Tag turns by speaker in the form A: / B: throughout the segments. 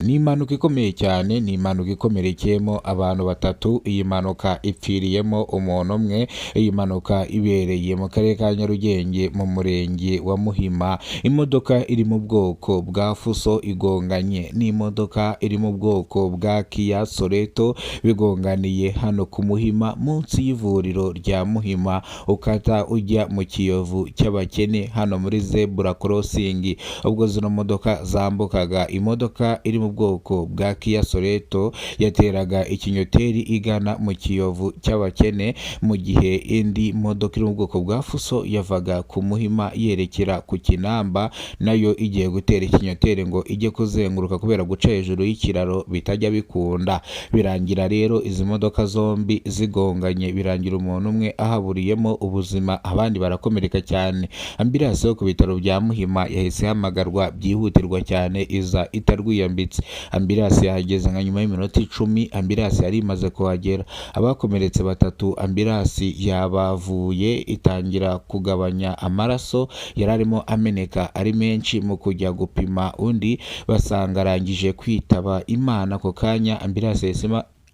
A: Ni impanuka ikomeye cyane, ni impanuka ikomerekeyemo abantu batatu, iyi mpanuka ipfiriyemo umuntu umwe, iyi mpanuka ibereye mu karere ka Nyarugenge mu murenge wa Muhima. Imodoka iri mu bwoko bwa fuso igonganye n'imodoka iri mu bwoko bwa Kia Sorento, bigonganiye hano ku Muhima munsi y'ivuriro rya Muhima, ukata ujya mu Kiyovu cy'abakene hano muri zebura korosingi. Ubwo zino modoka zambukaga, imodoka iri mu bwoko bwa Kia Sorento yateraga ikinyoteri igana mu Kiyovu cy'abakene, mu gihe indi modoka iri mu bwoko bwa fuso yavaga ku Muhima yerekera ku Kinamba, nayo igiye gutera ikinyoteri ngo ijye kuzenguruka kubera guca hejuru y'ikiraro bitajya bikunda. Birangira rero izi modoka zombi zigonganye, birangira umuntu umwe ahaburiyemo ubuzima, abandi barakomereka cyane. Ambirasi yo ku bitaro bya Muhima yahise ihamagarwa byihutirwa cyane, iza itarwiyambitse. Ambirasi yahageze nka nyuma y'iminota 10, ambirasi yari imaze kuhagera. Abakomeretse batatu ambirasi yabavuye, itangira kugabanya amaraso yari arimo ameneka ari menshi. Mu kujya gupima undi basanga arangije kwitaba Imana ako kanya.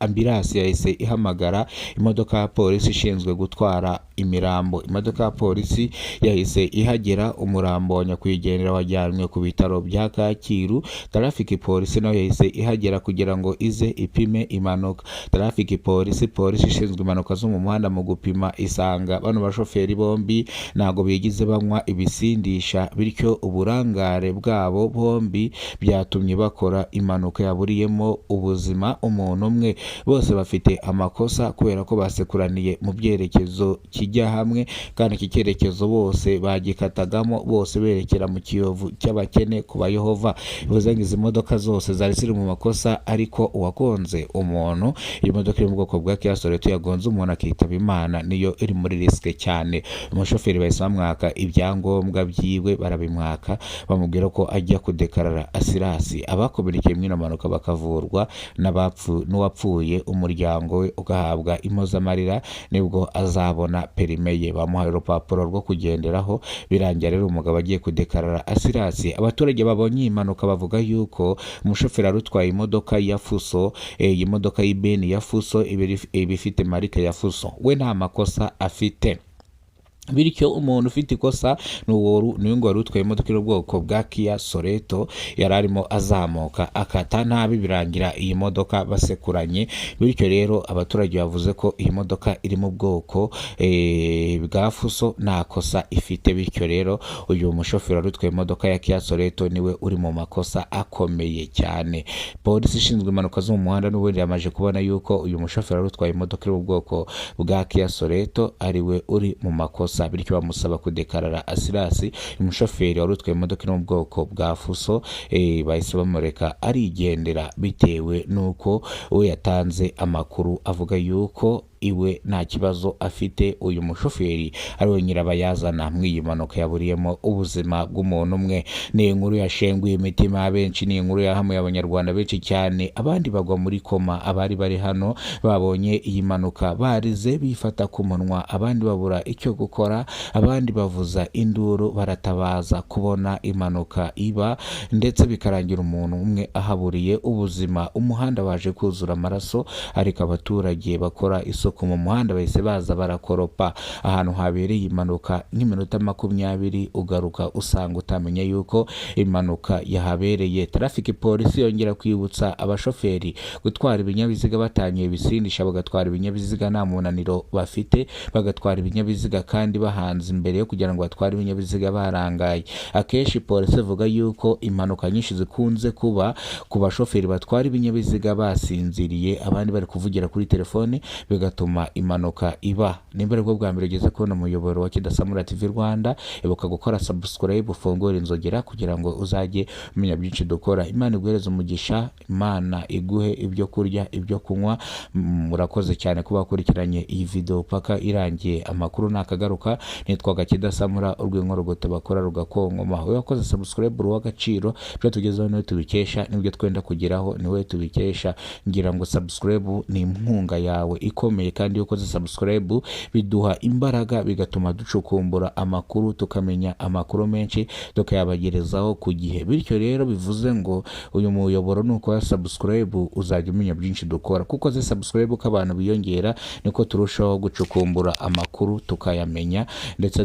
A: Ambirasi yahise ihamagara imodoka ya polisi ishinzwe gutwara imirambo. Imodoka ya polisi yahise ihagera, umurambo wa nyakwigendera wajyanwe ku bitaro bya Kacyiru. Traffic polisi nayo yahise ihagera kugira ngo ize ipime impanuka. Traffic polisi, polisi ishinzwe impanuka zo mu muhanda, mu gupima isanga bano bashoferi bombi ntabwo bigize banywa ibisindisha, bityo uburangare bwabo bombi byatumye bakora impanuka yaburiyemo ubuzima umuntu umwe. Bose bafite amakosa kubera ko basekuraniye mu byerekezo kijya hamwe, kandi iki cyerekezo bose bagikatagamo bose berekera mu Kiyovu cy'abakene ku Bayehova. Bivuze ngo izi modoka zose zari ziri mu makosa, ariko uwagonze umuntu, iyi modoka iri mu bwoko bwa Kia Sorento yagonze umuntu akitaba Imana, niyo iri muri risike cyane. Umushoferi bahise bamwaka ibyangombwa byiwe, barabimwaka, bamubwira ko ajya kudekarara asirasi. Abakomerekeye muri ino mpanuka bakavurwa, n'uwapfuye umuryango we ugahabwa impozamarira, nibwo azabona perime ye. Bamuhaye urupapuro rwo kugenderaho, birangira rero umugabo agiye kudekarara asirasi. Abaturage babonye iyi mpanuka bavuga yuko umushoferi wari utwaye imodoka ya fuso, iyi modoka y'ibeni ya fuso iba ifite marike ya fuso, we nta makosa afite. Bityo umuntu ufite ikosa ni uwo wari utwaye imodoka iri mu bwoko bwa Kia Sorento, yari arimo azamuka akata nabi, birangira iyi modoka basekuranye. Bityo rero abaturage bavuze ko iyi modoka iri mu bwoko bwa fuso nta kosa ifite. Bityo rero uyu mushoferi wari utwaye imodoka ya Kia Sorento niwe uri mu makosa akomeye cyane. Polisi ishinzwe impanuka zo mu muhanda n'ubundi yamaze kubona yuko uyu mushoferi wari utwaye imodoka iri mu bwoko bwa Kia Sorento ariwe uri mu makosa, bityo bamusaba kudekarara asirasi. Umushoferi wari utwaye imodoka iri mu bwoko bwa fuso bahise bamureka arigendera, bitewe n'uko we yatanze amakuru avuga yuko iwe nta kibazo afite, uyu mushoferi ari we nyirabayazana mw'iyi mpanuka yaburiyemo ubuzima bw'umuntu umwe. Ni inkuru yashenguye imitima ya benshi, ni inkuru yahamuye abanyarwanda benshi cyane, abandi bagwa muri koma. Abari bari hano babonye iyi mpanuka barize bifata ku munwa, abandi babura icyo gukora, abandi bavuza induru baratabaza kubona impanuka iba, ndetse bikarangira umuntu umwe ahaburiye ubuzima. Umuhanda waje kuzura amaraso, ariko abaturage bakora isuku mu muhanda bahise baza barakoropa ahantu habereye impanuka. Nk'iminota 20 ugaruka usanga utamenya yuko impanuka yahabereye. Traffic polisi yongera kwibutsa abashoferi gutwara ibinyabiziga batangiye ibisindisha, bagatwara ibinyabiziga nta munaniro bafite, bagatwara ibinyabiziga kandi bahanze imbere yo kugira ngo batware ibinyabiziga barangaye. Akenshi polisi ivuga yuko impanuka nyinshi zikunze kuba ku bashoferi batwara ibinyabiziga basinziriye, abandi bari kuvugira kuri telefone, bigatuma impanuka iba. Nimba aribwo bwa mbere ugeze kubona umuyoboro wa Kidasamura TV Rwanda, ibuka gukora subscribe, ufungure inzogera kugira ngo uzajye umenya byinshi dukora. Imana iguhereze umugisha, Imana iguhe ibyo kurya, ibyo kunywa. Murakoze cyane kuba wakurikiranye iyi video paka irangiye. Amakuru nakagaruka. Nitwaga Kidasamura, urw'inkorogoto bakora rugakonkoma. Wowe wakoze subscribe uri uw'agaciro, ibyo tugezeho niwe tubikesha, n'ibyo twenda kugeraho niwe tubikesha. Ngira ngo subscribe ni inkunga yawe ikomeye. Ndagushimiye kandi iyo ukoze subscribe biduha imbaraga, bigatuma ducukumbura amakuru, tukamenya amakuru menshi, tukayabagerezaho ku gihe. Bityo rero bivuze ngo uyu muyoboro nukora subscribe uzajya umenya byinshi dukora, kuko ukoze subscribe uko abantu biyongera niko turushaho gucukumbura amakuru tukayamenya, ndetse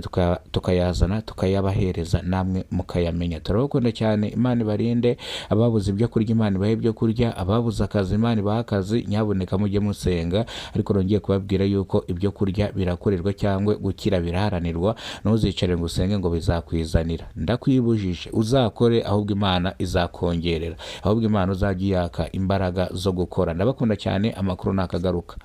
A: tukayazana tukayabahereza namwe mukayamenya. Turabakunda cyane, Imana ibarinde. Ababuze ibyo kurya Imana ibahe ibyo kurya, ababuze akazi Imana ibahe akazi. Nyabuneka mujye musenga, ariko nongeye kubabwira yuko ibyo kurya birakorerwa cyangwa gukira biraharanirwa. Ntuzicare ngo usenge ngo bizakwizanira, ndakwibujije, uzakore ahubwo Imana izakongerera, ahubwo Imana uzajya uyaka imbaraga zo gukora. Ndabakunda cyane, amakuru nakagaruka.